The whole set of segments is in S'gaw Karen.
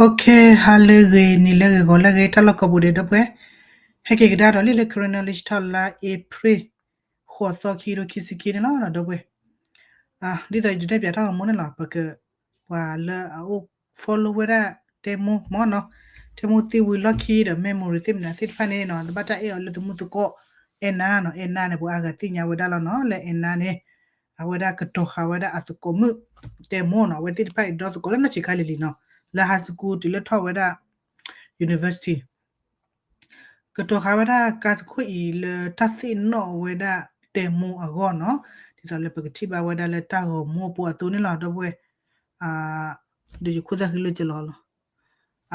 Okay, ဟါလၢအဂ့ၤ နံၤလၢအဂ့ၤ ဂီၤလၢအဂ့ၤ တၢ်လီၢ်ကိးပူၤဒဲး ဒီပုၢ်ဝဲၢ်, ဟဲက့ၤကဒါဒီးလံာ်လၢ Karen Knowledge Talk လါအ့ဖြ့ၣ် ဃိးသီ ခံကထိခံဆံခံန့ၣ်လီၤ ဒီပုၢ်ဝဲၢ်. ဒ်သိးယဒုးနဲၣ်ဖျါထီၣ်အမိၢ်န့ၣ်လီၤ ပက ပှၤလၢအအိၣ် follow ဝဲဒၣ်တဲမိၢ်မ့ၢ်နီၤ, တဲမိၢ်သ့ၣ်ဝံၤလီၢ်ခံဒီး memory သ့ၣ်မနုၤသ့ၣ်တဖၣ်န့ၣ်နီၤ နဘၣ်တၢ်အဲၣ်အီၤလၢသမူသကိး အဲၣ်နါနီၤ, အဲၣ်နါန့ၣ် ပှၤအါဂၤသ့ၣ်ညါဝဲဒၣ်လီၤနီၤ, လၢအဲၣ်နါန့ၣ် အဝဲဒၣ်ကတီၤဃာ်ဝဲဒၣ်အသကိးမုၣ် တဲမိၢ်နီၤ, အဝဲသ့ၣ်တဖၣ်အံၤဒီသကိးလၢနီၢ်ဆံးခါလံၤလံၤနီၤ, လၢ high school တုၤလၢထီၣ်ဝဲဒၣ် university ကတီၤဃာ်ဝဲဒၣ်ကါတခိၣ်အံၤလၢတၢ်သ့ၣ်နီၣ်ဝဲဒၣ်တဲမိၢ်အဂီၢ်နီၤ, ဒ်သိးလၢပကထံၣ်ဘၣ်ဝဲဒၣ်လၢတၢ်ဂီၤမူအပူၤအသိးန့ၣ်လီၤ ဒီပုၢ်ဝဲၢ်, ဒီးယခိၣ်သၣ်ဃံလၢကလီလီၤ,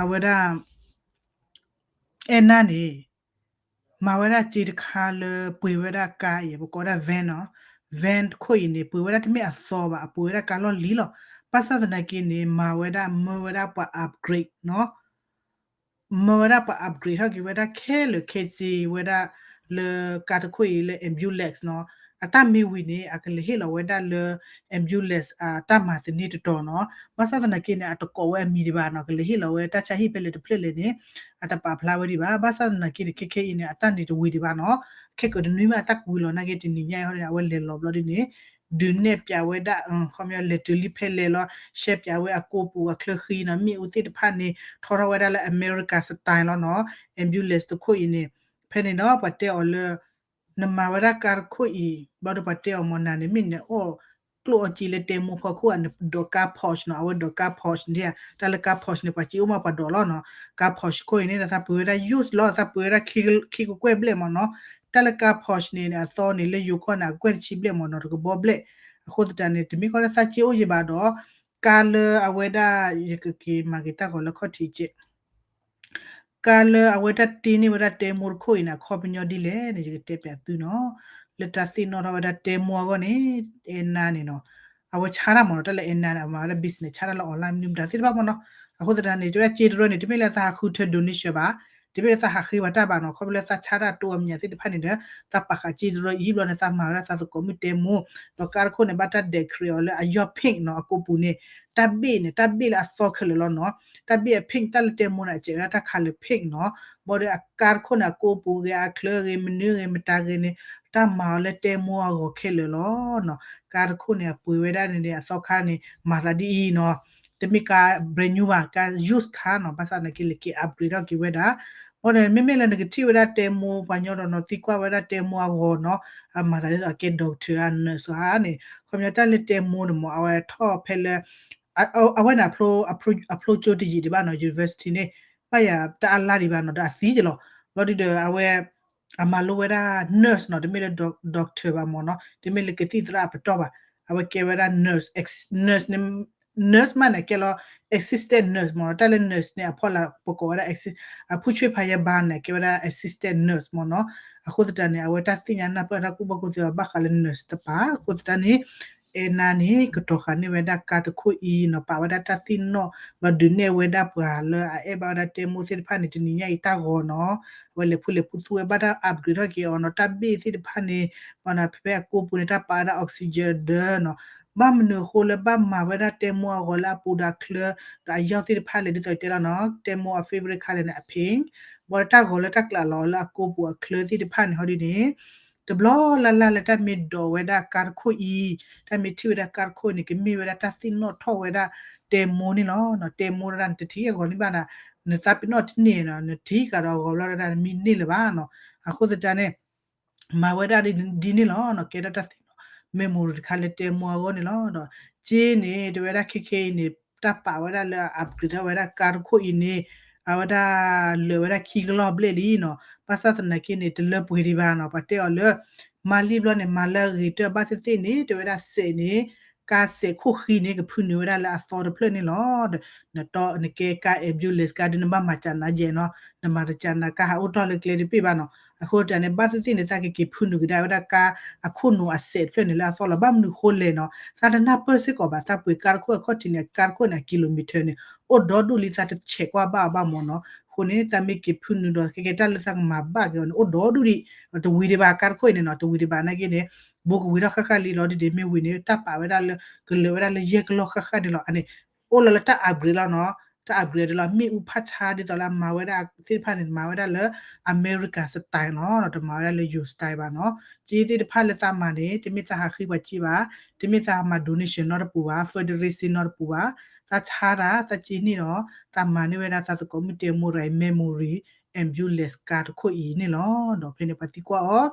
အဝဲဒၣ် အဲၣ်နါန့ၣ် မၤဝဲဒၣ်စ့တခါလၢပှ့ၤဝဲဒၣ်ကါအံၤ ပကိးဝဲဒၣ် van နီၤ, van တခိၣ်အံၤန့ၣ် ပှ့ၤဝဲဒၣ်တမ့ၢ်အသီဘၣ် အပှ့ၤဝဲဒၣ်ကါလီၢ်လံၤလီၤ, ဘၣ်ဆၣ်သနာ်က့န့ၣ် မၤဝဲဒၣ်မၢဝဲဒၣ်ပှၤ upgrade နီၤ မၢဝဲဒၣ်ပှၤ upgrade ထီၣ်က့ၤဝဲဒၣ်ခဲလၢာ်ခဲဆ့ဝဲဒၣ်လၢကါတခိၣ်အံၤလၢ ambulance နီၤ, အတၢ်မ့ၢ်ဝံၤန့ၣ် အကလဲၤဟ့ၣ်လီၤဝဲဒၣ်လၢ ambulance အတၢ်မၤသန့တတီၤနီၤ, ဘၣ်ဆၣ်သနာ်က့န့ၣ် အတကိးဝဲအမံၤဒံးဘၣ်နီၤ, ကလဲၤဟ့ၣ်လီၤဝဲတၢ်ဆါဟံၣ်ဖဲလဲၣ်တဖျၢၣ်လဲၣ်န့ၣ် အတပာ်ဖျါဝဲဒံးဘၣ်, ဘၣ်ဆၣ်သနာ်က့န့ၣ် ခဲခဲအံၤန့ၣ် အတၢ်န့ၣ်တဝံၤဒံးဘၣ်နီၤ, ခဲကတနွံမ့ၢ်အတၢ်ကဝံၤလီၤနာ်က့တနံၤညါအံၤဟီန့ၣ် အဝဲလဲၤလီၤဘျီဒ်န့ၣ် ဒုးနဲၣ်ပၠးဝဲဒၣ် ခီပညီလဲၤတုၤလံဖဲလဲၣ်လီၤ ရှဲပၠးဝဲအကိပူၤအချၢဃံနီၤ, မ့ၣ်အူသ့ၣ်တဖၣ်န့ၣ် ထီထီၣ်ဝဲဒၣ်လၢ America style လီၤနီၤ, ambulance တခိၣ်အံၤန့ၣ် ဖဲန့ၣ်ဒီးပှၤတဲအီၤလၢ နမၤဝဲဒၣ်ကါတခိၣ်အံၤ ဘျီဒီးပှၤတဲအီၤမ့ၢ်နၤန့ၣ် မ့ၢ်နအိၣ်ကျိၣ်အီၣ်ကံလၢတဲမိၢ်ဖီခိၣ်ဧါ, နဒိးကါ Porsche နီၤ, အဝဲဒိးကါ Porsche န့ၣ်, တၢ်လၢကါ Porsche န့ၣ် ပှၤစ့အိၣ်မးပှၤဒိးလီၤနီၤ, ကါ Porsche ခိၣ်အံၤန့ၣ် သးပှ့ၤဝဲဒၣ် used လီၤ, သးပှ့ၤဝဲဒၣ်ခံကကွဲၢ်ဘျဲၣ်မ့ၢ်နီၤ, တၢ်လၢကါ Porsche န့ၣ် အသီန့ၣ် လၢယိၤကီၢ်န့ၣ် အကကွဲၢ်တဆံဘျဲၣ်မ့ၢ်နီၤ, တကဘီဘျဲၣ်, အဃိသတးန့ၣ် တမ့ၢ်ကီလၢသးစ့အိၣ်ယံၤဘၣ်ဒီး ကါလၢအဝဲဒၣ် ယကက့ၤမၤက့ၤတၢ်ဂီၤလၢခီၣ်ထံးကဲး ကါလၢအဝဲဒၣ်တ့န့ၢ်ဝဲဒၣ်တဲမိၢ်တခိၣ်အံၤန့ၣ် အခီပညီဒ်လဲၣ်န့ၣ် ယကတဲပၠးသုနီၤ, လၢတၢ်သ့ၣ်နီၣ်ထီၣ်ဝဲဒၣ်တဲမိၢ်အဂီၢ်န့ၣ် အဲၣ်နါန့ၣ်နီၤ, အဝဲဆါတၢ်မ့ၢ်နီၤ, တၢ်လၢအဲၣ်နါန့ၣ် အမၤဝဲဒၣ် business ဆါတၢ်လၢ online မနုၤမတၤသ့ၣ်တဖၣ်မ့ၢ်နီၤ, အဃိသတးန့ၣ် တဲဝဲဒၣ်စ့တရၢန့ၣ် တမ့ၢ်လၢသးဟးဃုထၢ donation ဘၣ်, တမ့ၢ်လၢသးဟးဃ့ဘၣ်တၢ်ဘၣ်နီၤ, ခီဖျိလၢသးဆါတၢ်တိအမဲာ်ညါသ့ၣ်တဖၣ်န့ၣ်ဒီး သးပာ်ဃာ်စ့တရၢအံၤ ဘျီန့ၣ် သးမၤဝဲဒၣ်သးသကိးမုၣ်တဲမိၢ်, ဒီးကါတခိၣ်န့ၣ် ဘၣ်တၢ် decorate အီၤလၢအယီၢ် pink နီၤ, အကိပူၤန့ၣ် တၢ်ဘ့ၣ်န့ၣ် တၢ်ဘ့ၣ်လၢအသီခဲလၢာ်လီၤနီၤ, တၢ်ဘ့ၣ်အ pink တၢ်လၢတဲမိၢ်န့ၣ် အစဲးဝဲဒၣ်တၢ် color pink နီၤ, ဘၣ်ဒီးအကါတခိၣ်န့ၣ် အကိပူၤဂ့ၤ အချၢဂ့ၤ မနုၤဂ့ၤ မတၤဂ့ၤန့ၣ် တၢ်မၤအီၤလၢတဲမိၢ်အဂီၤခဲလၢာ်လီၤနီၤ, ကါတခိၣ်န့ၣ် အပှ့ၤဝဲဒၣ်န့ၣ် အသီခါန့ၣ် မၤသးဒ်အံၤနီၤ, တမ့ၢ်ကါ brand new ဘၣ်, ကါ used car နီၤ, ဘၣ်ဆၣ်သနာ်က့လဲၤက့ၤ upgrade ထီၣ်က့ၤဝဲဒၣ်, ဘၣ်ဒီး မ့မ့ၢ်လၢနကထံၣ်ဝဲဒၣ်တဲမိၢ် ပှၤညီဒီးနီၤ သံကွၢ်ဝဲဒၣ်တဲမိၢ်အဂီၤနီၤ, အမၤသးဒ်သိးအကဲ doctor ဧါ nurse ဧါန့ၣ်, ခီပညီတၢ်လၢတဲမိၢ်န့ၣ်မ့ၢ် အဝဲထီၣ်ဖဲလၢ အဝဲန့ၣ် အဖျိကၠိတယံာ်ဒံးဘၣ်နီၤ, university န့ၣ် ဘၣ်ယၤတၢ်အလါဒံးဘၣ်နီၤ, ဒီးအသံက့ၤလီၤ, ဘျီဒုဒီးအဝဲ အမၤလိဝဲဒၣ် nurse နီၤ, တမ့ၢ်လၢ doctor ဘၣ်မ့ၢ်နီၤ, တမ့ၢ်လၢကသံၣ်သရၣ်အပတီၢ်ဘၣ်, အဝဲကဲဝဲဒၣ် nurse, nurse န့ၣ် nurse မးန့ၣ် ကဲလီၤ assistant nurse မ့ၢ်နီၤ, တၢ်လၢ nurse န့ၣ် အဖီလာ်ပကိးဝဲဒၣ် အဖုဆွေဖးယဲဘါန့ၣ် ကဲဝဲဒၣ် assistant nurse မ့ၢ်နီၤ, အဃိသတးန့ၣ် အဝဲတၢ်သ့ၣ်ညါနၢ်ပၢၢ်တၢ်ကူၣ်ဘၣ်ကူၣ်သ့အီၤဘၣ်ဃးလၢ nurse တပၤ, အဃိသတးန့ၣ် အဲၣ်နါန့ၣ် ကတီၤဃာ်န့ၢ်ဝဲဒၣ်ကါတခိၣ်အံၤနီၤ, ပာ်ဝဲဒၣ်တၢ်သ့ၣ်နီၣ် ဘျီဒုးနဲၣ်ဝဲဒၣ်ပှၤလၢအအဲၣ်ဘၣ်ဝဲဒၣ်တဲမိၢ်သ့ၣ်တဖၣ်န့ၣ် တနံၤညါအံၤတၢ်ဂီၤနီၤ, အဝဲလဲၤဖုလဲၤဖုသူဝဲဘၣ်တၢ် upgrade ထီၣ်က့ၤအီၤနီၤ, တၢ်ဘ့ၣ်သ့ၣ်တဖၣ်န့ၣ် ဘၣ်နၤ ဖဲဖဲအကိပူၤန့ၣ် တၢ်ပာ်ဝဲဒၣ် oxygen ဒၢနီၤ, ဘၣ်မနုၤအဃိလၢဘၣ်မၤဝဲဒၣ်တဲမိၢ်အဂီၤလၢအပူၤဒီးအချၢ ဒီးအယီၢ်သ့ၣ်တဖၣ်လဲၣ် ဒ်သိးယတဲလီၤနီၤ, တဲမိၢ်အ favorite color န့ၣ် အ pink, ဘၣ်ဒီးတၢ်ဂီၤလၢတၢ်ကျးလီၤလၢအကိပူၤအချၢသ့ၣ်တဖၣ်န့ၣ် ဟီဒ်န့ၣ် တဘျီလၢ်လၢ်လၢတၢ်မ့ၢ်ဒိးဝဲဒၣ်ကါတခိၣ်အံၤ, တၢ်မ့ၢ်ထံၣ်ဝဲဒၣ်ကါတခိၣ်န့ၣ် ကမ့ၢ်ဝဲဒၣ်တၢ်သ့ၣ်နီၣ်ထီၣ်ဝဲဒၣ်တဲမိၢ်န့ၣ်လီၤ. တဲမိၢ်ဒၣ်နတထံၣ်အဂီၤန့ၣ်ဘၣ်ဒၣ်, နသးပ့ၤနီၣ်တန့ၢ်နီၤ, နထံၣ်ကဒီးအဂီၤဘျီဒၣ်နမံန့ၢ်လၢၤဘၣ်နီၤ. အဃိသတးန့ၣ် မၤဝဲဒၣ်ဒ်န့ၣ်လီၤနီၤ, ကဲဒၣ်တၢ်သ့ၣ်နီၣ် memory တခါလၢတဲမိၢ်အဂီၢ်န့ၣ်လီၤ. ဒီးစ့န့ၣ် တဲဝဲဒၣ်ခဲခဲအံၤန့ၣ် တၢ်ပာ်ဝဲဒၣ်လၢ upgrade ထီၣ်ဝဲဒၣ်ကါတခိၣ်အံၤန့ၣ် အဝဲဒၣ်လၢာ်ဝဲဒၣ်ခံကလီၢ်ဘျဲၣ်လံနီၤ. ဘၣ်ဆၣ်သနာ်က့န့ၣ် တလၢပှဲၤဒံးဘၣ်နီၤ. ပှၤတဲအီၤလၢ မၤလံဘျီန့ၣ် မၤလၢအဂ့ၤတၢၢ်ဘၣ်သ့ၣ်သ့ၣ်န့ၣ် တဲဝဲဒၣ်စဲးန့ၣ် ကါစဲးခိၣ်ဃံန့ၣ် ကဖုနုာ်ဝဲဒၣ်လၢအသီတဖျၢၣ်န့ၣ်လီၤ. နကဲကါ ambulance ကါဒုး နဘၣ်မၤစၢၤနၤယဲနီၤ, နမၤတစၢၤနၤ ကါဟးအိၣ်တ့ၢ်လၢကျဲတဘ့ၣ်ဘၣ်နီၤ. အဃိတၢ်န့ၣ် ဘၣ်သ့ၣ်သ့ၣ်န့ၣ် သးကက့ၤဖုနုာ်ကဒါဝဲဒၣ်ကါအခိၣ်နူာ်အစဲးတဖျၢၣ်န့ၣ်လၢအသီလီၤ. ဘၣ်မနုၤဃိလဲၣ်နီၤ, သးတနၢ်ပၢၢ်စ့ၢ်ကီးဘၣ်, သးပှ့ၤကါတခိၣ်အခီၣ်ထံးန့ၣ် ကါတခိၣ်န့ၣ် အ kilometer န့ၣ် အိၣ်ဒီဒူၣ်လံ သးတဆဲးကွၢ်ဘၣ်အီၤဘၣ်မ့ၢ်နီၤ. အဃိန့ၣ် သးမ့ၢ်က့ၤဖုနုာ်ဒီး ကဲကဲတၢ်လၢသးကမၤဘၣ်က့ၤအီၤန့ၣ် အိၣ်ဒီဒူၣ်ဒံး, တဝံၤဒံးဘၣ်ကါတခိၣ်အံၤန့ၣ်နီၤ, တဝံၤဒံးဘၣ်နာ်က့န့ၣ် ဘိကဝံၤထီၣ်ဃၣ်ဃၣ်လံလီၤ. ဒ်ဒ်မ့ၢ်ဝံၤန့ၣ် တၢ်ပာ်ဝဲဒၣ်လၢ ကလၢာ်ဝဲဒၣ်လၢယဲၢ်ကလီၢ်ဃၣ်ဃၣ်န့ၣ်လီၤ. အန့ၣ် အိၣ်လီၤလၢတၢ် upgrade လီၤနီၤ. တၢ် upgrade လီၤ. မ့ၣ်အူဖးဆါဒ်သိးလၢအမၤဝဲဒၣ်သ့ၣ်တဖၣ်န့ၣ် မၤဝဲဒၣ်လၢ America style လီၤ. တမၤဝဲဒၣ်လၢယိၤ style ဘၣ်နီၤ. က့သ့ၣ်တဖၣ်လၢသးမၤန့ၣ် တမ့ၢ်သးဟးဃ့ပှၤက့ဘၣ်, တမ့ၢ်သးမၤ donation နီတပူၤဘၣ်, fundraising နီတပူၤဘၣ်, သးဆါတၢ် သးက့န့ၣ်ဒီး သးမၤန့ၢ်ဝဲဒၣ်သးသကိးမုၣ်တဲမိၢ်တဂၤအံၤ memory ambulance ကါတခိၣ်အံၤန့ၣ်လီၤ. ဒီးဖဲန့ၣ်ပှၤသံကွၢ်အီၤ,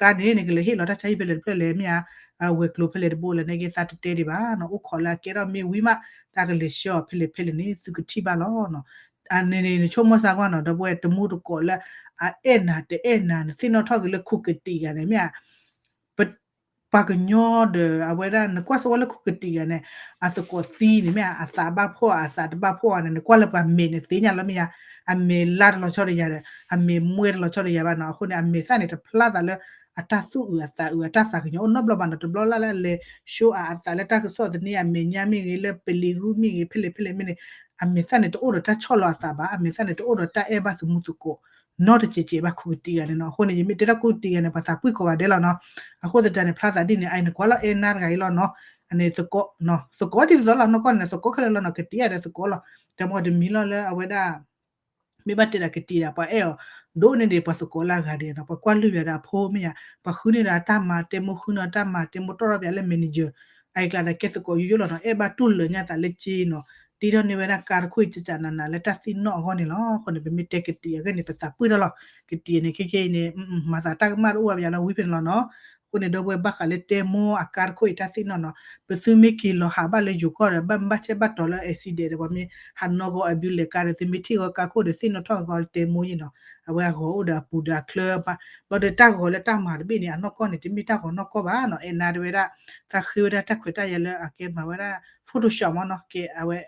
ကါန့ၣ် နကလဲၤဟ့ၣ်လီၤတၢ်ဆါဟံၣ်ဖဲလဲၣ်တဖျၢၣ်လဲၣ် မ့ၢ်ဧါ, ဝဲၤကျိၤဖဲလဲၣ်တဘိလဲၣ်န့ၣ်က့ သးတတဲဒံးဘၣ်နီၤ. အိၣ်ခိးလၢအကဲထီၣ်မ့ၢ်ဝံၤမး သးကလဲၤဆှၢအီၤဖဲလဲၣ်ဖဲလဲၣ်န့ၣ် သုကထံၣ်ဘၣ်လီၤနီၤ. အန့ၣ်န့ၣ် နဆိကမိၣ်စၢ်ကွၢ်နီၤ ဒီပုၢ်ဝဲၢ် တမူတကိးလၢ အအဲၣ်နၤတအဲၣ်နၤ နသ့ၣ်နီၣ်ထီၣ်က့ၤလၢခိၣ်ကတံာ်ဂၤန့ၣ် မ့ၢ်ဧါ ပှၤကညီဒီး အဝဲဒၣ် နကွၢ်စ့ၢ်ကီးလၢခိၣ်ကတံာ်ဂၤန့ၣ် အသကိးသံန့ၣ် မ့ၢ်ဧါ အသးဘၣ်ဖှီၣ် အသးတဘၣ်ဖှီၣ်န့ၣ် နကွၢ်လၢပှၤမဲာ်န့ၣ်သ့ၣ်ညါလီၤ မ့ၢ်ဧါ, အမဲာ်လါတလီၤဆီတယၤဒီး အမဲာ်မွဲတလီၤဆီတယၤဘၣ်နီၤ. အဃိန့ၣ် အမဲာ်သၣ်န့ၣ် တဖျါသးလၢ အတၢ်သူၣ်အုးအသးအုး အတၢ်သးကညီၤအိၣ်နီတဘျီဘၣ်နီၤ. တဘျီလၢ်လၢအလဲၤ show အသးလၢတၢ်ကစီၣ်သန့ အမဲာ်ညါမ့ၢ်ဂ့ၤ လၢပလံၤရူမ့ၢ်ဂ့ၤ ဖဲလဲၣ်ဖဲလဲၣ်မ့ၢ်န့ၣ် အမဲာ်သၣ်န့ၣ် တအိၣ်ဒီးတၢ်ဆီၣ်လီၤအသးဘၣ်, အမဲာ်သၣ်န့ၣ် တအိၣ်ဒီးတၢ်အဲၣ်ဘၣ်သမူသကိး နီတစဲးစဲးဘၣ် ခိၣ်ကတံာ်ဂၤန့ၣ်နီၤ. အဃိန့ၣ် ယမ့ၢ်တဲတၢ်ခိၣ်ကတံာ်ဂၤန့ၣ် ပှၤသးပှံၢ်ကိးဂၤဒဲးလီၤနီၤ. အဃိသတးန့ၣ် ဖျါသးဒ်န့ၣ် အအံၤ နကွၢ်လီၤအဲၣ်နါတဂၤအံၤလီၤနီၤ. အန့ၣ်သကိး သကိးဒ်သိးလီၤ နီၢ်ကီၢ်န့ၣ် သကိးခဲလၢာ်လီၤနီၤ. ကတံာ်အါဒီးသကိးလီၤ. တၢ်မ့ၢ်တမံၤလီၤလၢအဝဲဒၣ် မ့ၢ်ဘၣ်တဲဒၣ်ကတံာ်ဒၣ် ပှၤအဲၣ်အီၤ ဒိၣ်န့ၢ်ဒံးပှၤသကိးလၢအဂၤဒဲးနီၤ. ပှၤကွၢ်လုၢ်ယၤဒီးအဖိမ့ၢ်ယၤ ပှၤဃုန့ၢ်ဒီးအတၢ်မၤ တဲမိၢ်ဃုန့ၢ်အတၢ်မၤ တဲမိၢ်တီၣ်ထီၣ်ပှၤလၢ manager အအံၤကျါဒီးကဲသကိးယိယိလီၤနီၤ. အဲၣ်ဘၣ်တူၢ်လၢာ်ညါသးလၢက့နီၤ. တ့ထီၣ်န့ၢ်ဝဲဒၣ်ကါတခိၣ်အံၤ ကကနနၤလၢတၢ်သ့ၣ်နီၣ်အဂီၢ်န့ၣ်လီၤ. အဃိန့ၣ် ပမ့ၢ်တဲကတံာ်အဂ့ၢ်န့ၣ် ပသးပှံၢ်ထီၣ်လီၤ. ကတံာ်န့ၣ် ခဲခဲအံၤန့ၣ် မၤသးတၢ်ကမၣ်တအိၣ်ဘၣ်ပယၤလၢဝံဖဲန့ၣ်လီၤနီၤ. အဃိန့ၣ် ဒီပုၢ်ဝဲၢ်ဘၣ်ဃးလၢတဲမိၢ်အကါတခိၣ်အံၤတၢ်သ့ၣ်နီၣ်နီၤ. ပသုမ့ၢ်က့ၤလီၤဟးဘၣ်လၢယိၤကီၢ်ဒီး ဘၣ်ဘၣ်ဆဲးဘၣ်တီၤလၢ accident ဒီး ပှၤမ့ၢ်ဟးနီၢ်ကီၢ် ambulance ကါဒီး သုမ့ၢ်ထံၣ်ဂီၤကါခိၣ်ဒီး သ့ၣ်နီၣ်ထီၣ်ဂီၤလၢတဲမိၢ်ယံၤနီၤ. အဝဲအဂီၤအိၣ်ဒီးအပူၤဒီးအချၢဘၣ်. ဘျီဒီးတၢ်ဂီၤလၢတၢ်မၤတဘ့ၣ်န့ၣ် အနီၢ်ကီၢ်န့ၣ် တမ့ၢ်တၢ်ဂီၤနီၢ်ကီၢ်ဘၣ်နီၤ. အဲၣ်နါတဲဝဲဒၣ် သးဃ့ဝဲဒၣ်တၢ်ခွဲးတၢ်ယာ်လၢအကဲမၤဝဲဒၣ် Photoshop မ့ၢ်နီၤ. ကဲအဝဲ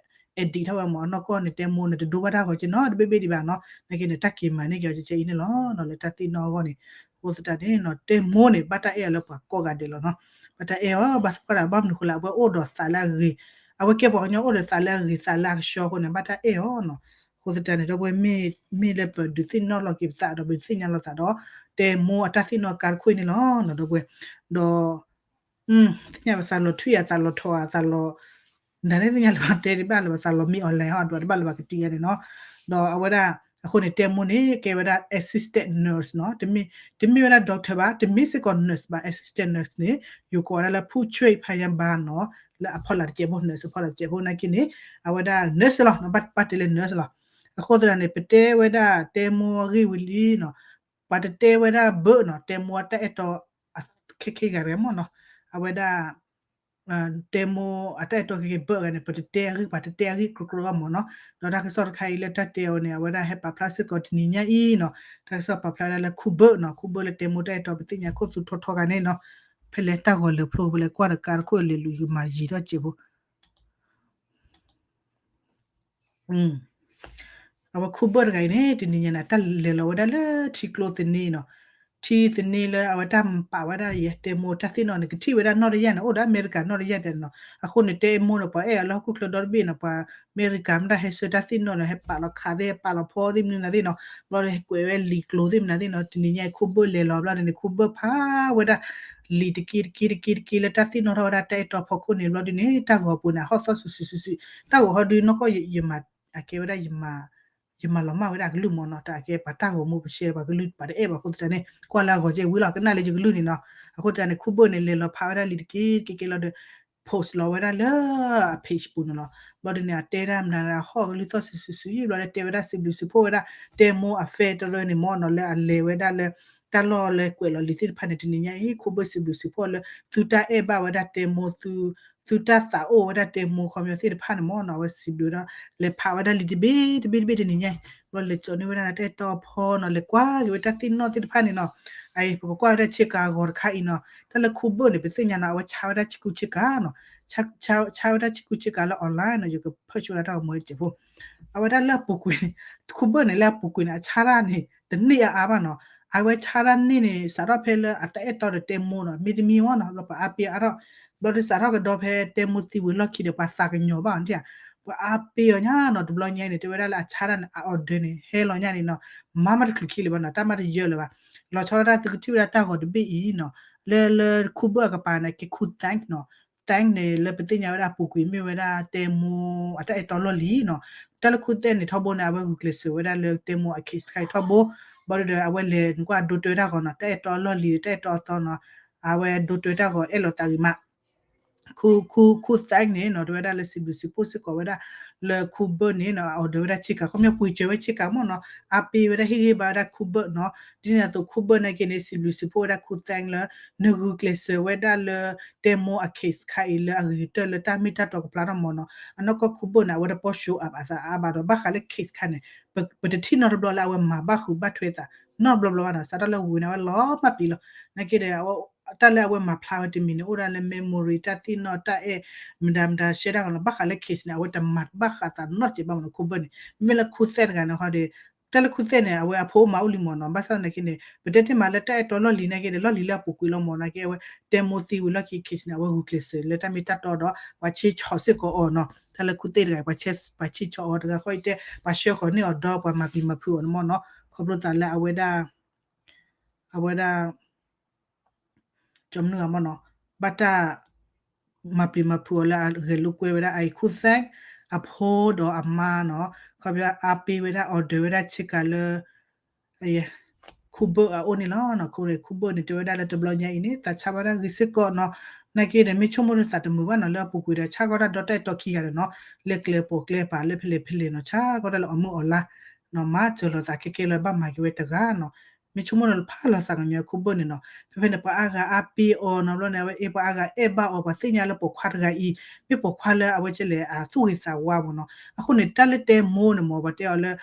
edit ထီၣ်ဝဲမ့ၢ် အနီၢ်ကီၢ်န့ၣ် တဲမိၢ်န့ၣ် တဒိဘၣ်တၢ်ဂီၤက့နီတဘ့ၣ်ဘ့ၣ်ဒံးဘၣ်နီၤ. နာ်က့န့ၣ် တၢ်က့ၤမၤန့ၢ်က့ၤအီၤကဲအံၤန့ၣ်လီၤနီၤ. လၢတၢ်သ့ၣ်နီၣ်အဂီၢ်န့ၣ် အဃိသတးန့ၣ်နီၤ တဲမိၢ်န့ၣ် ဘၣ်တၢ်အဲၣ်အီၤလၢပှၤကိးဂၤဒဲးလီၤနီၤ. ဘၣ်တၢ်အဲၣ်အီၤ ဘၣ်သပှၢ်ဒၣ် ဘၣ်မနုၤဃိလဲၣ် အဝဲအိၣ်ဒီးသးလၢအဂ့ၤ, အဝဲကဲပှၤကညီအိၣ်ဒီးသးလၢအဂ့ၤ သးလၢအကဆှီအဃိန့ၣ် ဘၣ်တၢ်အဲၣ်အီၤနီၤ. အဃိသတးန့ၣ် ဒီပုၢ်ဝဲၢ် မ့ၢ်လၢပဒုးသ့ၣ်နီၣ်လီၤက့ၤပသးဒီး ပဒုးသ့ၣ်ညါလိာ်သးဒီး တဲမိၢ်အတၢ်သ့ၣ်နီၣ်ကါတခိၣ်အံၤန့ၣ်လီၤနီၤ ဒီပုၢ်ဝဲၢ်. ဒီး သ့ၣ်ညါပသးလီၤထွံၣ်ဧါ သးလီၤထီၣ်ဧါ သးလီၤ နၤန့ၣ်သ့ၣ်ညါလၢပှၤတဲတဘၣ်လၢၤဘၣ် သးလီၤမံ online ဟီ ဒွးတဘၣ်လၢၤဘၣ်ကတံာ်ဂၤန့ၣ်နီၤ. ဒီးအဝဲဒၣ် အဃိန့ၣ် တဲမိၢ်န့ၣ် ကဲဝဲဒၣ် assistant nurse နီၤ. တမ့ၢ်ဝဲဒၣ် doctor ဘၣ် တမ့ၢ်စ့ၢ်ကီး nurse ဘၣ် assistant nurse န့ၣ် ယိၤကိးဝဲဒၣ်လၢ ผู้ช่วยพยาบาล နီၤ. လၢအဖီလာ်တစဲးဖိ nurse အဖီလာ်တစဲးဖိနာ်က့န့ၣ် အဝဲဒၣ် nurse လီၤ ဘၣ်တဲလၢ nurse လီၤ. အဃိသတးန့ၣ် ပတဲဝဲဒၣ်တဲမိၢ်အဂ့ၢ်ဝံၤလံနီၤ. ပှၤတတဲဝဲဒၣ်ဘၢၣ်နီၤ တဲမိၢ်အတၢ်အဲၣ်တီ ခဲခဲဂၤဂၤမ့ၢ်နီၤ. အဝဲဒၣ် တဲမိၢ်အတၢ်အဲၣ်တီခဲခဲဘၢၣ်ဂၤန့ၣ် ပတတဲအဂ့ၢ် ပှၤတတဲအဂ့ၢ်ကြိကြိဂၤမ့ၢ်နီၤ. ဒီးတၢ်ကစီၣ်တခါအံၤလၢတၢ်တဲအီၤန့ၣ် အဝဲဒၣ်ဟဲပာ်ဖျါစ့ၢ်ကီးတနံၤညါအံၤနီၤ. တၢ်ကစီၣ်ပာ်ဖျါဝဲဒၣ်လၢခူဘၢၣ်နီၤ ခူဘၢၣ်လၢတဲမိၢ်တၢ်အဲၣ်တီ ပသ့ၣ်ညါခိၣ်သူထီထီဂၤန့ၣ်နီၤ. ဖဲလဲၣ်တၢ်ဂီၤလၢာ်ဖျိ ပလဲၤကွၢ်ဒီးကါတခိၣ်လဲၤလူၤယမၤယံၤထီၣ်စဲးဖိ အဝဲခူဘၢၣ်တဂၤအံၤန့ၣ် တနံၤညါန့ၣ် တၢ်လဲၤလီၤဝဲဒၣ်လၢထံကျိသန့နီၤ. ထံသန့လၢအဝဲတၢ်ပာ်ဝဲဒၣ်ယဲ တဲမိၢ်တၢ်သ့ၣ်နီၣ်န့ၣ် ကထံၣ်ဝဲဒၣ်နီၢ်တယၢ်န့ၣ် အိၣ်ဒီးအမဲရကၤနီၢ်တယၢ်ပျဲန့ၣ်နီၤ. အဃိန့ၣ် တဲမိၢ်န့ၣ် ပှၤအဲၣ်အီၤလၢဟီၣ်ခိၣ်ချၢဒီတဘ့ၣ်နီၤ ပှၤအမဲရကၤမ့ၢ်တၢ်ဟဲဆှၢတၢ်သ့ၣ်နီၣ်န့ၣ် ဟဲပာ်လီၤခးသ့ၣ် ဟဲပာ်လီၤဖီသ့ၣ်မနုၤသ့ၣ်နီၤ. ဘျီဒီးဟဲကွဲးဝဲလံာ်ကျိၤသ့ၣ်မနုၤသ့ၣ်နီၤ. တနံၤညါအံၤ ခူဘၢၣ်လဲၤလီၤဘျီန့ၣ် ခူဘၢၣ်ဖးဝဲဒၣ် လံာ်တက့တက့တက့တက့လၢတၢ်သ့ၣ်နီၣ်ထီၣ်ဝဲဒၣ်တၢ်အဲၣ်တီဖီခိၣ်န့ၣ် ဘျီဒ်န့ၣ် တၢ်ဂီၤပူၤန့ၣ် အဟီၣ်သီၣ်စုာ်စုာ်စုာ်စုာ် တၢ်ဂီၤဟီဒုးနီၢ်ကီၢ်ယမၤ အကဲဝဲဒၣ် ယမၤလီၤမၢ်ဝဲဒၣ်အကလုၢ်မ့ၢ်နီၤ တၢ်အကဲပှၤတၢ်ဂီၤမူပဆဲး ပှၤကလုၢ်ပှၤတအဲၣ်ဘၣ်အဃိသတးန့ၣ် ကွၢ်လၢအဂီၤကဲဝံၤလီၤ ကနၣ်လၢယကလုၢ်န့ၣ်နီၤ. အဃိသတးန့ၣ် ခူဘၢၣ်န့ၣ် လဲၤလီၤဖးဝဲဒၣ်လံာ်တက့တက့က့လီၤဒီး post လီၤဝဲဒၣ်လၢအ page ပူၤန့ၣ်လီၤ. ဘျီဒ်န့ၣ် အတဲဒၣ်မနုၤအဟီၣ်ကလုၢ်သီၣ်စုာ်စုာ်စုာ် ဘျီဒီးတဲဝဲဒၣ်စံးဘျုးစံးဖှိၣ်ဝဲဒၣ် တဲမိၢ်အ federal န့ၣ်မ့ၢ်နီၤ လၢအလဲၤဝဲဒၣ်လၢ တၢ်လီၢ်လၢကွဲးလီၤလံာ်သ့ၣ်တဖၣ်န့ၣ် တနံၤညါအံၤ ခူဘၢၣ်စံးဘျုးစံးဖှိၣ်လၢ သုတၢ်အဲၣ်ဘၣ်ဝဲဒၣ်တဲမိၢ် သု သုတၢ်သးအိၣ်ဝဲဒၣ်တဲမိၢ်ခီပညီသ့ၣ်တဖၣ်န့ၣ်မ့ၢ်နီၤ အဝဲစံးဘျုးဒီး လဲၤဖးဝဲဒၣ်လံာ်တဘ့ၣ်တဘ့ၣ်တဘ့ၣ်တနံၤညါအံၤ ဘျီလဲၤစိာ်န့ၢ်ဝဲဒၣ်တၢ်အဲၣ်တီအဖီနီၤ လဲၤကွၢ်က့ၤဝဲတၢ်သ့ၣ်နီၣ်သ့ၣ်တဖၣ်န့ၣ်နီၤ. အအံၤ ပကကွၢ်ဝဲဒၣ်ဆ့ကၤအဂီၤတခါအံၤနီၤ တၢ်လၢခူဘၢၣ်န့ၣ် ပသ့ၣ်ညါနီၤ အဝဲဆါဝဲဒၣ်ဆ့ကူဆ့ကၤနီၤ ဆါဝဲဒၣ်ဆ့ကူဆ့ကၤလၢ online နီၤ ယကဖၢၣ်ဆူၣ်ဝဲဒၣ်တၢ်ဂီၤမူတစဲးဖိ အဝဲဒၣ်လၢအပူၤကွံာ်န့ၣ် ခူဘၢၣ်န့ၣ် လၢအပူၤကွံာ်န့ၣ် အဆါတၢ်န့ၣ် တန့ၢ်အါအါဘၣ်နီၤ. အဝဲဆါတၢ်န့ၢ်န့ၣ် စးထီၣ်ဖဲလၢအတၢ်အဲၣ်တီဒီးတဲမိၢ်နီၤ မ့တမ့ၢ်ဝဲနီၤ ဘျီပှၤအါပ့ၤအါထီၣ် ဘျီဒီးစးထီၣ်ကဒီးဖဲတဲမိၢ်သံဝံၤလီၢ်ခံဒီး ပှၤသးကညီၤဘၣ်အီၤ ပှၤအါပ့ၤအီၤညါနီၤ တဘျီညါအံၤန့ၣ် တဲဝဲဒၣ်လၢအဆါတၢ်န့ၣ် အ order န့ၣ် ဟဲလီၤညါန့ၣ်နီၤ မၤမးတချုးခံလၢၤဘၣ်နီၤ တၢ်မၤတယၢလၢၤဘၣ် လီၤဆီဒၣ်တၢ်သုကထံၣ်ဝဲဒၣ်တၢ်ဂီၤတဘ့ၣ်အံၤနီၤ လၢ လၢခူဘၢၣ်အကပၤန့ၣ် ကဲခူ thank နီၤ thank န့ၣ် လၢပသ့ၣ်ညါဝဲဒၣ်အပူၤကွံာ်မ့ၢ်ဝဲဒၣ်တဲမိၢ်အတၢ်အဲၣ်တီလီၢ်လံၤနီၤ. တၢ်လၢခူသဲးန့ၣ်ထီဘိန့ၣ် အဝဲဂုာ်ကျဲးစၢးဝဲဒၣ်လၢတဲမိၢ်အ case တခါအံၤထီဘိ, ဘၣ်ဒီးအဝဲလဲၤနကွၢ်ဒိတွဲတၢ်ဂီၤနီၤ, တၢ်အဲၣ်တီလီၢ်လံၤ တၢ်အဲၣ်တီအသီနီၤ, အဝဲဒိတွဲတၢ်ဂီၤအဲၣ်လိာ်သးဂ့ၤမး ခူ ခူ ခူသဲးန့ၣ်နီၤ တဲဝဲဒၣ်လၢစံးဘျုးစံးဖှိၣ်စ့ၢ်ကီးဝဲဒၣ် လၢခူဘၢၣ်န့ၣ်နီၤ အorderဝဲဒၣ်ဆ့ကၤ ခီပညီပှ့ၤစၢၤဝဲဆ့ကၤမ့ၢ်နီၤ, အါပ့ၤဝဲဒၣ်ဟ့ၣ်ဂံၢ်ဘါဝဲဒၣ်ခူဘၢၣ်နီၤ, ဒ်န့ၣ်အသိးခူဘၢၣ်နာ်က့န့ၣ် စံးဘျုးစံးဖှိၣ်ဝဲဒၣ်ခူသဲးလၢ နဂုာ်ကျဲးစၢးဝဲဒၣ်လၢ တဲမိၢ်အ case ခါအံၤလၢအဂ့ၤကတၢၢ်လၢတၢ်မ့ၢ်တၢ်တီကဖျါထီၣ်မ့ၢ်နီၤ, အနီၢ်ကီၢ်ခူဘၢၣ်န့ၣ် အဝဲတပီၢ် show up အသးအါဘၣ်ဒီး ဘၣ်ဃးလၢ case ခါန့ၣ် ပ ပတထံၣ်နီတဘျီလၢအဝဲမၤဘၣ်ဃုာ်ဘၣ်ထွဲသး နီတဘျီဘျီဘၣ်နီၤ, စးထီၣ်လၢဝံၤန့ၣ် အဝဲလီၤမၢ်ပျံၤလီၤ, နာ်က့ဒီး တၢ်လၢအဝဲမၤဖျါဝဲတမံၤန့ၣ် အိၣ်ဒၣ်လၢ memory တၢ်သ့ၣ်နီၣ်တၢ်အဲၣ် မတၤမတၤ share တၢ်ဂီၤလီၤ, ဘၣ်ဃးလၢ case န့ၣ် အဝဲတမၤဘၣ်ဃးသးနီတစဲးဘၣ်မ့ၢ်နီၤ ခူဘၢၣ်န့ၣ်, မ့မ့ၢ်လၢခူသဲးတဂၤန့ၣ်ဟီဒီး တၢ်လၢခူသဲးန့ၣ် အဝဲအဖိအိၣ်မါအိၣ်လံမ့ၢ်နီၤ, ဘၣ်ဆၣ်သနာ်က့န့ၣ် ပတဲတ့ၢ်မးလၢတၢ်အဲၣ်တီလီၢ်လံၤနာ်က့ဒီး လီၢ်လံၤလၢအပူၤကွံာ်လီၤမ့ၢ်နာ်က့ အဝဲတဲမိၢ်သံဝံၤလီၢ်ခံ case န့ၣ် အဝဲဂုာ်ကျဲးစၢးလၢတၢ်မ့ၢ်တၢ်တီဒီး ပှၤဆ့ဆီၣ်စ့ၢ်ကီးအီၤနီၤ, တၢ်လၢခူသဲးတဂၤ ပှၤဆ့ဆီၣ်အီၤတဂၤဃီအံၤတဲ ပှၤဆှၢဃီၤန့ၢ်အီၤဒီး ပှၤမၤပျံၤမၤဖုးအီၤန့ၣ်မ့ၢ်နီၤ, ခီဖျိသးလၢအဝဲဒၣ် အဝဲဒၣ် ကၠီမနုၤအမ့ၢ်နီၤ, ဘၣ်တၢ် မၤပျံၤမၤဖုးအီၤလၢအဂဲၤလိာ်ကွဲဝဲဒၣ်အအံၤခူသဲး အဖိဒီးအမါနီၤ, ခီပညီအါပ့ၤဝဲဒၣ် order ဝဲဒၣ်ဆ့ကၤလၢ ခူဘၢၣ်အအိၣ်န့ၣ်လီၤ. ခူဘၢၣ်န့ၣ် တဲဝဲဒၣ်လၢတဘျီညါအံၤန့ၣ် သးဆါဘၣ်တၢ်ဂ့ၤစ့ၢ်ကီးနီၤ, နာ်က့ဒီး မ့ၢ်ဆိကမိၣ်ဒီးသးတမုာ်ဘၣ်နီၤ လၢအပူၤကွံာ်ဒီး ဆါကီတၢ်ဒီတၢ်အဲၣ်တီခံဂၤဒီးနီၤ, လၢကျဲပိာ်ကျဲပၤလၢဖဲလဲၣ်ဖဲလဲၣ်နီၤ, ဆါကီတၢ်လၢအီၣ်မုာ်အီၣ်လါ နီၤ မၤစၢၤလိာ်သးခဲကဲလၢဘၣ်မၤက့ၤဝဲတဂၤနီၤ, မ့ၢ်ဆိကမိၣ်ဒီးလၢဖးလီၤသးကညီခူဘၢၣ်န့ၣ်နီၤ, ဖဲဖဲန့ၣ် ပှၤအါဂၤအါပ့ၤအီၤနီၤ ဘျီန့ၣ် အဝဲအဲၣ်ပှၤအါဂၤအဲၣ်ဘၣ်အီၤ ပှၤသ့ၣ်ညါလၢပိာ်ခွါတဂၤအံၤ မ့ၢ်ပိာ်ခွါလၢအဝဲကလဲၣ်အသူၣ်ဂ့ၤသးဝါမ့ၢ်နီၤ, အဃိန့ၣ် တၢ်လၢတဲမိၢ်န့ၣ်မ့ၢ် ပှၤတဲအီၤလၢ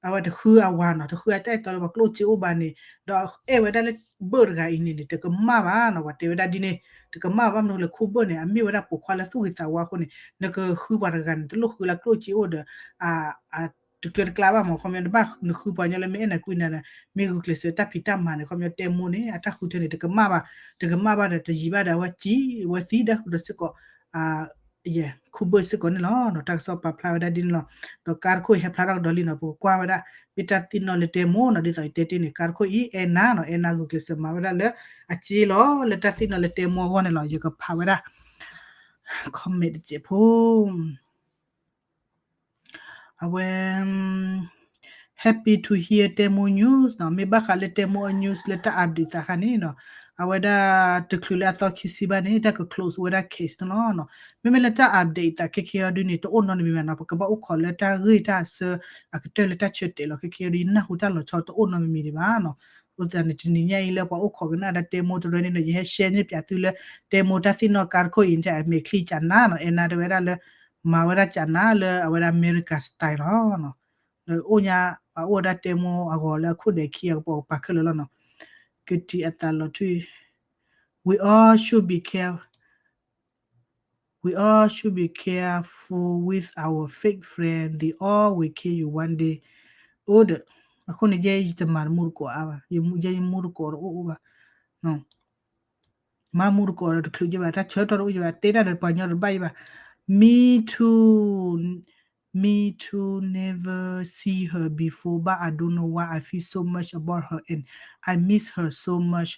အဝဲတဃုအဝၤနီၤ, တဃုအတၢ်အဲၣ်တီလၢပှၤကျိၣ်စ့အိၣ်ဘၣ်န့ၣ်, ဒီးအဲၣ်ဝဲဒၣ်လၢဘၢၣ်တဂၤအံၤန့ၣ်န့ၣ် တကမၣ်ဘၣ်နီၤ, ပှၤတဲဝဲဒၣ်ဒ်န့ၣ် တကမၣ်ဘၣ် မနုၤလၢခူဘၢၣ်န့ၣ် အမ့ၢ်ဝဲဒၣ်ပိာ်ခွါလၢသူၣ်ဂ့ၤသးဝါအဃိန့ၣ် နကဃုပှၤတဂၤန့ၣ် တလိၣ်ဃုလၢကျိၣ်စ့အိၣ်ဒီး တကျၢၤတကျါဘၣ်မ့ၢ် ခီပညီ နဘၣ်နဃုပှၤညီလၢမ့ၢ်အဲၣ်နၤကွံနၤဒီး မ့ၢ်ဂုာ်ကျဲးစၢးတၢ်ဖံးတၢ်မၤန့ၣ် ခီပညီတဲမိၢ်န့ၣ် အတၢ်ဃုထၢန့ၣ် တကမၣ်ဘၣ်, တကမၣ်ဘၣ်ဒီး တယံာ်ဘၣ်ဒီး အဝဲစံး အဝဲသံဒီးဃုာ်ဒီးစ့ၢ်ကီး ခူဘၢၣ်စ့ၢ်ကီးန့ၣ်လီၤ. တၢ်ကစီၣ်ပာ်ဖျါဝဲဒၣ်ဒ်န့ၣ်လီၤ. ဒီးကါတခိၣ်အံၤဟဲဖျါထီၣ်ကဒီးလံနီၤ, ပကကွၢ်ဝဲဒၣ် မ့ၢ်တၢ်သ့ၣ်နီၣ်လၢတဲမိၢ်နီၤ, ဒ်သိးယတဲတ့ၢ်န့ၣ် ကါတခိၣ်အံၤ အဲၣ်နၤနီၤ, အဲၣ်နၤဂုာ်ကျဲးစၢးမၤဝဲဒၣ်လၢအစ့လီၤ, လၢတၢ်သ့ၣ်နီၣ်လၢတဲမိၢ်အဂီၢ်န့ၣ်လီၤ. ယကဖးဝဲဒၣ် comment တစဲးဖိ အဝဲ happy to hear တဲမိၢ် news နီၤ, မ့ၢ်ဘၣ်ဃးလၢတဲမိၢ်အ news လၢတၢ် update သးခါန့ၣ်နီၤ, အဝဲဒၣ်တချုးလၢအသီခံဆံဘၣ်န့ၣ် တၢ်က close ဝဲဒၣ် case န့ၣ်လီၤ. မ့မ့ၢ်လၢတၢ် update သးခဲခဲအံၤဒ်န့ၣ် တအိၣ်နီတမံၤဘၣ်နီၤ, ပကဘၣ်အိၣ်ခိးလၢတၢ်ဂ့ၢ်တၢ်အဆၢ အကတၢၢ်လၢတၢ်ဆၢတဲာ်လီၤ. ခဲခဲအံၤဒ်နၢ်ဟူတၢ်လီၤဆီတအိၣ်နီတမံၤဒံးဘၣ်နီၤ. အဃိသတးန့ၣ် တနံၤညါအံၤလၢပှၤအိၣ်ခိးကနၣ်ဒီးတဲမိၢ်တရၢန့ၣ်ဒီး ယဟဲ share န့ၢ်ပၠးသုလၢ တဲမိၢ်တၢ်သ့ၣ်နီၣ်ကါတခိၣ်အံၤန့ၣ် အမဲာ်ချံကၠးနါနီၤ, အဲၣ်နၤတဲဝဲဒၣ်လၢ မၤဝဲဒၣ်ကၠးနါလၢအဝဲဒၣ် America style လီၤ. ဒီးအိၣ်ညါ ပှၤအိၣ်ဝဲဒၣ်တဲမိၢ်အဂီၤလၢအခိၣ်ဒဲးခံအကပီၤပာ်ခဲလၢာ်လီၤနီၤ. ကတံၤအသးလီၤထွံၣ် we all should be care, we all should be careful with our fake friend, they all will kill you one day. အိၣ်ဒီး အဃိန့ၣ် ယဲယတမၤတမူတကိးအါဘၣ်, ယဲယမူတကိးတအိၣ်အိၣ်ဘၣ်. မၤမူတကိးဒီးတချုးကဘၣ်, တၢ်ဆၢကတီၢ်တအိၣ်ကဘၣ်, တဲတၢ်ဒီးပှၤညီတဘၣ်အံၤဘၣ်. Me too, me too, never see her before, but I don't know why I feel so much about her and I miss her so much.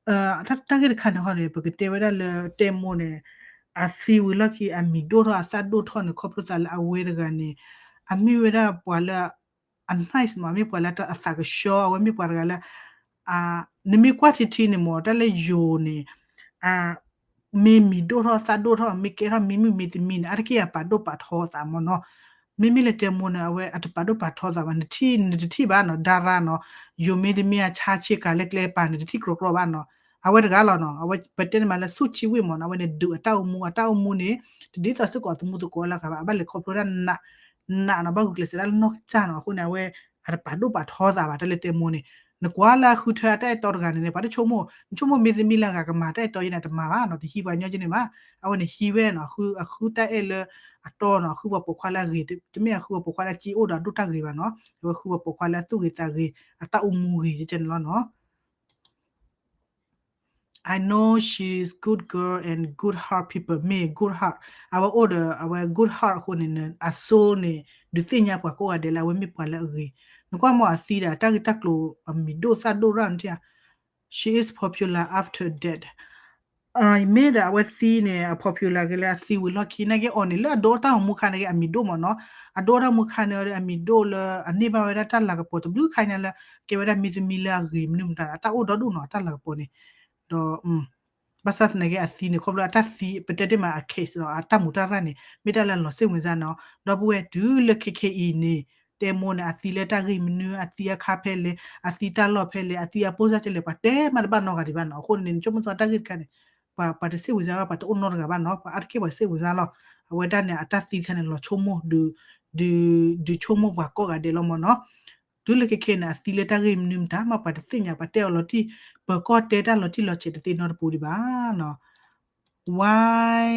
တၢ်ဂ့ၢ်တခါန့ၣ်ဟီန့ၣ် ပကတဲဝဲဒၣ်လၢတဲမိၢ်န့ၣ် အသံဝံၤလီၢ်ခံ အမံၤဒိၣ်ထီၣ်အသၣ်ဒိၣ်ထီၣ်န့ၣ် ခီဖျိသးလၢအဝဲတဂၤန့ၣ် အမ့ၢ်ဝဲဒၣ်ပှၤလၢ အ nice မး, မ့ၢ်ပှၤလၢအသးကဆှီ, အဝဲမ့ၢ်ပှၤတဂၤလၢ နမ့ၢ်ကွၢ်ထံထံန့ၣ်မး တၢ်လၢယိၤန့ၣ် မ့ၢ်မံၤဒိၣ်ထီၣ်သၣ်ဒိၣ်ထီၣ် မ့ၢ်ကဲထီၣ်မံၤမုၢ်မံၤသမံၤန့ၣ် အါတက့ၢ်အပာ်ဒိၣ်ပာ်ထီသးမးနီၤ. မ့မ့ၢ်လၢတဲမိၢ်န့ၣ် အဝဲအတပာ်ဒိၣ်ပာ်ထီသးဘၣ်, နထံၣ်နတထံၣ်ဘၣ်နီၤ ဒါရါနီၤ, ယိၤမ့တမ့ၢ်အဆါဆ့ကၤလၢကျဲပၤန့ၣ် တထံၣ်ကြီကြီဘၣ်နီၤ. အဝဲတဂၤလီၤနီၤ, အဝဲပတဲန့ၣ်မးလၢဆူၣ်ဆံဝ့ၣ်မးနီၤ, အဝဲန့ၣ်ဒုးအတၢ်အိၣ်မူ, အတၢ်အိၣ်မူန့ၣ် တဒ်သိးစ့ၢ်ကီးအသမူသကိးလၢဂၤဘၣ်, အဘၣ်လဲၤခီဖျိတၢ်နး နးနီၤ, ဘၣ်ဂုာ်ကျဲးစၢးဒၣ်လၢနီၢ်ကစၢ်နီၤ, အဃိန့ၣ် အဝဲအတပာ်ဒိၣ်ပာ်ထီသးဘၣ်, တၢ်လၢတဲမိၢ်န့ၣ် နကွၢ်လၢအဃုထၢအတၢ်အဲၣ်တီတဂၤန့ၣ်န့ၣ် ပှၤတဆိကမိၣ်, နဆိကမိၣ်မ့တမ့ၢ်လၢအဂၤကမၤတၢ်အဲၣ်တီယဲန့ၣ် တမၤဘၣ်နီၤ, တဟံးပှၤညီကဲန့ၣ်ဘၣ်, အဝဲန့ၣ်ဟံးဝဲနီၤ, အဃုတၢ်အဲၣ်လၢအတီနီၤ, အဃုပှၤပိာ်ခွါလၢအဂ့ၤ, တမ့ၢ်အဃုပှၤပိာ်ခွါလၢအစ့အိၣ်ဒီးအဒိၣ်တၢ်ဂ့ၤဘၣ်နီၤ, အဝဲဃုပှၤပိာ်ခွါလၢအသူၣ်ဂ့ၤသးဂ့ၤ အတၢ်အိၣ်မူဂ့ၤကဲန့ၣ်လီၤနီၤ. I know she's good girl and good heart people, မ့ၢ် good heart, အဝဲအိၣ်ဒီးအဝဲ good heart အဃိန့ၣ် အ soul န့ၣ် ဒုးသ့ၣ်ညါပှၤကိးဂၤဒဲးလၢအဝဲမ့ၢ်ပှၤလၢအဂ့ၤ, နကွၢ်မ့ၢ်အသံဒီး တၢ်ဂ့ၢ်တၢ်ကျိၤအမံၤဒိၣ်သၣ်ဒိၣ်ရၣ်န့ၣ်, she is popular after death, မ့ၢ်ဒီးအဝဲသံန့ၣ် အ popular က့ၤလၢအသံဝံၤလီၢ်ခံ နာ်က့အီၤန့ၣ် လၢအဒိတၢ်ဂီၤမူခါန့ၣ်က့ၤ အမံၤဒိၣ်မးနီၤ. အဒိတၢ်ဂီၤမူခါန့ၣ်ဒီး အမံၤဒိၣ်လၢ အန့ၢ်ဘၣ်ဝဲဒၣ်တၢ်လၤကပီၤတဘျုးခါညါလၢ ကဲဝဲဒၣ်မံသမံလၢအဂ့ၤမနုၤမတၤ အတၢ်အိၣ်ဒီဒူၣ်နီၤ အတၢ်လၤကပီၤန့ၣ်. ဒီး ဘၣ်ဆၣ်သနာ်က့အသံန့ၣ် ခီဖျိအတၢ်သံ ပတဲတ့ၢ်မးအ case နီၤ အတၢ်မူတၢ်ရၢ်န့ၣ် မ့ၢ်တၢ်လၢလီၤစိတ်ဝင်စားနီၤ. ဒီပုၢ်ဝဲၢ်တုၤလၢခဲခဲအံၤန့ၣ် တဲမိၢ်န့ၣ် အသံလၢတၢ်ဂ့ၢ်မနုၤ အသံအခါဖဲလဲၣ် အသံတၢ်လီၢ်ဖဲလဲၣ် အသံအပိၢ်စၢ်ကဲလဲၣ် ပှၤတဲမးတဘၣ်နီတဂၤဒံးဘၣ်နီၤ. အဃိန့ၣ် နဆိကမိၣ်သီတၢ်ဂ့ၢ်တခါန့ၣ် ပှၤ ပှၤတစိတ်ဝင်စားဘၣ် ပှၤတအိၣ်နီတဂၤဘၣ်နီၤ. ပှၤအါတက့ၢ်ပှၤစိတ်ဝင်စားလီၤ. အဝဲဒၣ်န့ၣ် အတၢ်သံတခါန့ၣ် လီၤဆိကမိၣ် ဒုး ဒုးဆိကမိၣ်ပှၤကိးဂၤဒဲးလီၤမးနီၤ. တုၤလၢခဲခဲန့ၣ် အသံလၢတၢ်ဂ့ၢ်မနုၤမတၤ မ့ၢ်ပှၤတသ့ၣ်ညါ ပှၤတဲအီၤလီၤတံၢ် ပၢၤကီၢ်တဲတၢ်လီၤတံၢ်လီၤဆဲးတသ့နီတပူၤဒံးဘၣ်နီၤ. Why,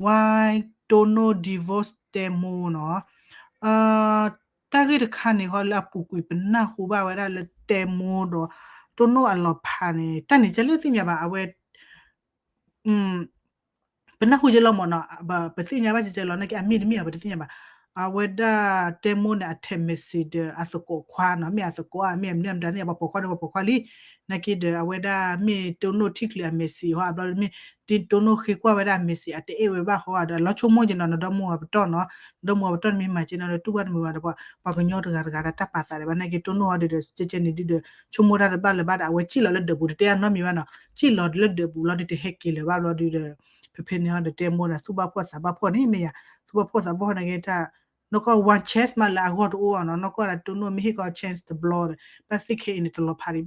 why Tono divorce တဲမိၢ်နီၤ. တၢ်ဂ့ၢ်တခါန့ၣ် ဟီလၢအပူၤကွံာ် ပနၢ်ဟူဘၣ်ဝဲဒၣ်လၢတဲမိၢ်ဒီး တိၢ်နီၣ်အလီၤဖးန့ၣ် တၢ်န့ၣ်ကလဲၣ်သ့ၣ်ညါဘၣ် အဝဲ ပနၢ်ဟူကဲလီၤမးနီၤ ပသ့ၣ်ညါဘၣ်ကဲကဲလီၤ နာ်က့အမ့ၢ်တမ့ၢ်အပတသ့ၣ်ညါဘၣ်. အဝဲဒၣ်တဲမိၢ်န့ၣ် အထဲး message ဒီးအသကိးခွါနီၤ မ့ၢ်အသကိးဧါ မ့ၢ်အမနုၤမတၤသ့ၣ်ညါ ပှၤပိာ်ခွါဒီးပှၤပိာ်ခွါလံ. နာ်က့ဒီး အဝဲဒၣ်မ့ၢ်တိၢ်နီၣ်ထံၣ်ချုးအ message ဟီ အဘျီမ့ၢ် တိၢ်နီၣ်ဃ့ကွၢ်ဝဲဒၣ်အ message အတအဲၣ်ဝဲဘၣ်ဟီဒီး လီၤဆိကမိၣ်ကဲနီၤ နဒီမါဝၤပတီၢ်နီၤ မ့ၢ်မၤကဲနီၤဒီး တူၢ်ဘၣ်တမုာ်ဘၣ်ဒီး ပှၤကညီတဂၤတဂၤဒီးတၢ်ပာ်သးဒီးဘၣ် နာ်က့တိၢ်နီၣ်ဟီဒီး ကဲကဲန့ၣ်ဒုဒီး ဆိကမိၣ်တၢ်တဘၣ်လၢၤဘၣ်ဒီး အဝဲစံၣ်လီၤလၢဒၢးပူၤ တတဲအနီတမံၤဘၣ်နီၤ စံၣ်လီၤလၢဒၢးပူၤလီၤဒုး တဟဲက့ၤလၢၤဘၣ်ဘျီဒုဒီး ဖဲဖဲန့ၣ်ဟီဒီးတဲမိၢ်ဒီး သူၣ်ဘၣ်ဖှီၣ်သးဘၣ်ဖှီၣ်န့ၣ်မ့ၢ်ယါ သူၣ်ဘၣ်ဖှီၣ်သးဘၣ်ဖှီၣ်နာ်က့တၢ် နီၢ်ကီၢ် one chance မးလၢအဂီၢ်တအိၣ်ဘၣ်နီၤ နီၢ်ကီၢ်ဒီးတိၢ်နီၣ်မ့ၢ်ဟ့ၣ်ကီး chance တဘျီဒီး ဘၣ်သ့ၣ်ခဲအံၤန့ၣ် တလီၤဖးဒံးဘၣ် နာ်က့ပတတဲလၢၤဘၣ်တၢ်လၢပူၤကွံာ်လံမ့ၢ်ယါ တဲတိၢ်နီၣ်န့ၣ် တအိၣ်တၢ်အဲၣ်တီလၢအသီလံအဃိန့ၣ်န့ၣ်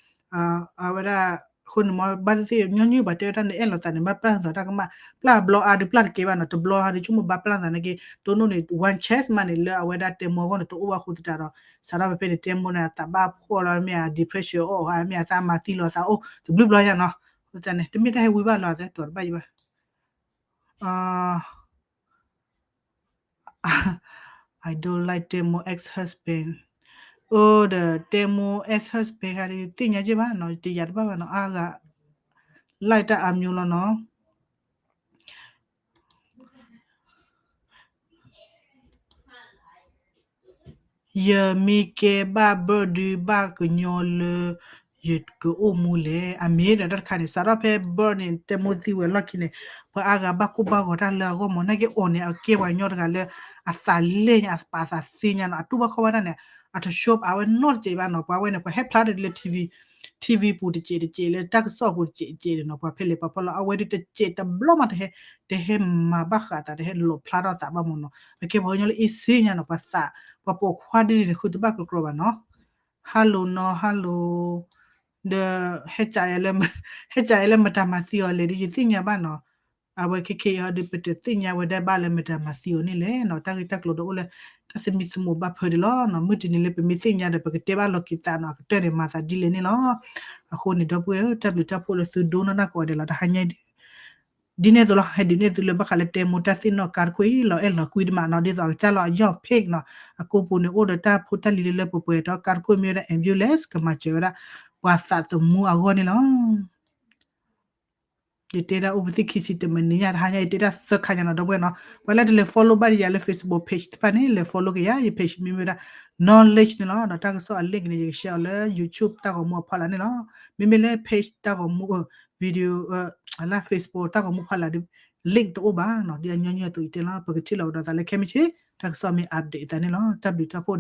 အဝဲဒၣ် အဃိန့ၣ်မ့ၢ် ဘၣ်သ့ၣ်သ့ၣ်ညီနုၢ်ပှၤတဲဝဲဒၣ်န့ၣ် အဲၣ်လိာ်သးန့ၣ် ဘၣ်ပျၢ်လိာ်သးတၢ်ကမၣ် ပျၢ်ဘျီအါဒုးပျၢ်တကဲဘၣ်နီၤ တဘျီအါဒုးဆိကမိၣ်ဘၣ်ပျၢ်လိာ်သးနာ်က့ တိၢ်နီၣ်န့ၣ် one chance မးန့ၣ် လၢအဝဲဒၣ်တဲမိၢ်အဂီၢ်န့ၣ် တအိၣ်ဘၣ်ဃိသတးဒီး စးထီၣ်ဖဲဖဲန့ၣ် တဲမိၢ်န့ၣ် သးဘၣ်ဖှီၣ်လီၤမ့ၢ်ဧါ depression အိၣ်ဧါ မ့ၢ်ဧါ သးမၤသံလီၤသးအိၣ် တဘျုးဘျီယါနီၤ အဃိသတးန့ၣ် တမ့ၢ်တၢ်ဟဲဝံဘၣ်လီၤ အသဲတီၤတဘၣ်ယံၤဘၣ် I don't like တဲမိၢ် ex husband အိၣ်ဒီးတဲမိၢ် ex husband ဟါဒီး သ့ၣ်ညါက့ဘၣ်နီၤ တယာ်တဘၣ်ဘၣ်နီၤ အါဂၤ like တၢ်အါမျိုးလီၤနီၤ ယမ့ၢ်ကဲဘၣ် Bird ဒုးဘၣ်ကညီလၢ ယကအိၣ်မူလဲၣ် အမ့ၢ်ဒီးတၢ်တခါန့ၣ် စးထီၣ်ဖဲ Bird န့ၣ် တဲမိၢ်သံဝဲလီၢ်ခံန့ၣ် ပှၤအါဂၤဘၣ်ကိၢ်ဘၣ်ဂီၤတၢ်လၢအဂီၢ်မး နာ်က့အီၤန့ၣ် အကဲပှၤကညီတဂၤလၢ အသးလဲၢ်ညါ အပာ်သးသ့ညါနီၤ အတူၢ်ဘၣ်ခီၣ်ဘၣ်တၢ်န့ၣ် အတ show အဝဲနီတစဲးဘၣ်နီၤ ပှၤဝဲန့ၣ် ပှၤဟဲဖျါဒီးလၢ TV ပူၤတစဲးတစဲး လၢတၢ်ကစီၣ်ပူၤတစဲးတစဲးန့ၣ်နီၤ ပှၤဖဲလဲၣ်ပှၤဖီလီၤ အဝဲဒုးတစဲးတဘျီမး တဟဲမၤဘၣ်ဃးသး တဟဲလီၤဖျါထီၣ်သးဘၣ်မးနီၤ အကဲပှၤကညီလၢအ့ၣ်စ့ညါနီၤ ပှၤသး ပှၤပိာ်ခွါဒ်န့ၣ် ဃုတဘၣ်ကကြီဘၣ်နီၤ hello နီၤ hello ဒီး ဟဲကးယဲလၢ ဟဲကးယဲလၢမတၤမၤသံအီၤလဲၣ်ဒီး ယသ့ၣ်ညါဘၣ်နီၤ အဝဲခဲခဲအံၤဟီဒီး ပတသ့ၣ်ညါဝဲဒၣ်ဘၣ်လၢမတၤမၤသံအီၤန့ၣ်လဲၣ်နီၤ တၢ်ဂ့ၢ်တၢ်ကျိၤဒီးအိၣ်လၢ တၢ်သမံသမိးဘၣ်ဖၢဒံးလီၤနီၤ မုၢ်တနံၤလၢပမ့ၢ်သ့ၣ်ညါဒီး ပကတဲဘၣ်လီၤက့ၤသးနီၤ အကတၢၢ်န့ၣ် မၤသးဒ်လဲၣ်န့ၣ်လီၤ အဃိန့ၣ် ဒီပုၢ်ဝဲၢ် တၢ်ဘျုးတၢ်ဖှိၣ်လၢသုဒိကနၣ်တၢ်ကိးဂၤဒဲးလီၤ တဟါညါအံၤ ဒ်န့ၣ်အသိးလီၤ ဟဲဒုးနဲၣ်သုလၢဘၣ်ဃးလၢတဲမိၢ်တၢ်သ့ၣ်နီၣ်ကါတခိၣ်အံၤ လီၤအဲၣ်လီၤကွံတမးနီၤ ဒ်သိးအကစၢ်လီၤအယီၢ် page နီၤ အကိပူၤန့ၣ်အိၣ်ဒီးတၢ်ဖိတၢ်လံၤလၢလၢပှဲၤပှဲၤဒီးကါတခိၣ်မ့ၢ်ဝဲဒၣ် ambulance ကမၤစၢၤဝဲဒၣ် ပှၤသးသမူအဂီၢ်န့ၣ်လီၤ ယတဲဒၣ်အိၣ်ပသံၣ်ခံဆံတမံးနံးညါ တဟါညါ ယတဲဒၣ်သၢခါညါနီၤ ဒီပုၢ်ဝဲၢ်နီၤ ပှၤလၢတလဲၤ follow ဘၣ်ယၤလၢ Facebook page တဖၣ်န့ၣ် လဲၤ follow က့ၤယၤ ယ page မ့မ့ၢ်ဝဲဒၣ် knowledge န့ၣ်လီၤ ဒီးတၢ်ကစီၣ်အ link န့ၣ် ယက share အီၤလၢ YouTube တၢ်ဂီၤမူအဖီလာ်န့ၣ်လီၤ မ့မ့ၢ်လၢ page တၢ်ဂီၤမူ video လၢ Facebook တၢ်ဂီၤမူဖီလာ်ဒီး link တအိၣ်ဘၣ်နီၤ ဒ်အညီနုၢ်အသိးယတဲလီၤ ပကထံၣ်လိာ်ကဒီးသးလၢခဲမုၢ်ဆ့ၣ် တၢ်ကစီၣ်မ့ၢ် update သးန့ၣ်လီၤ တၢ်ဘျုးတၢ်ဖှိၣ်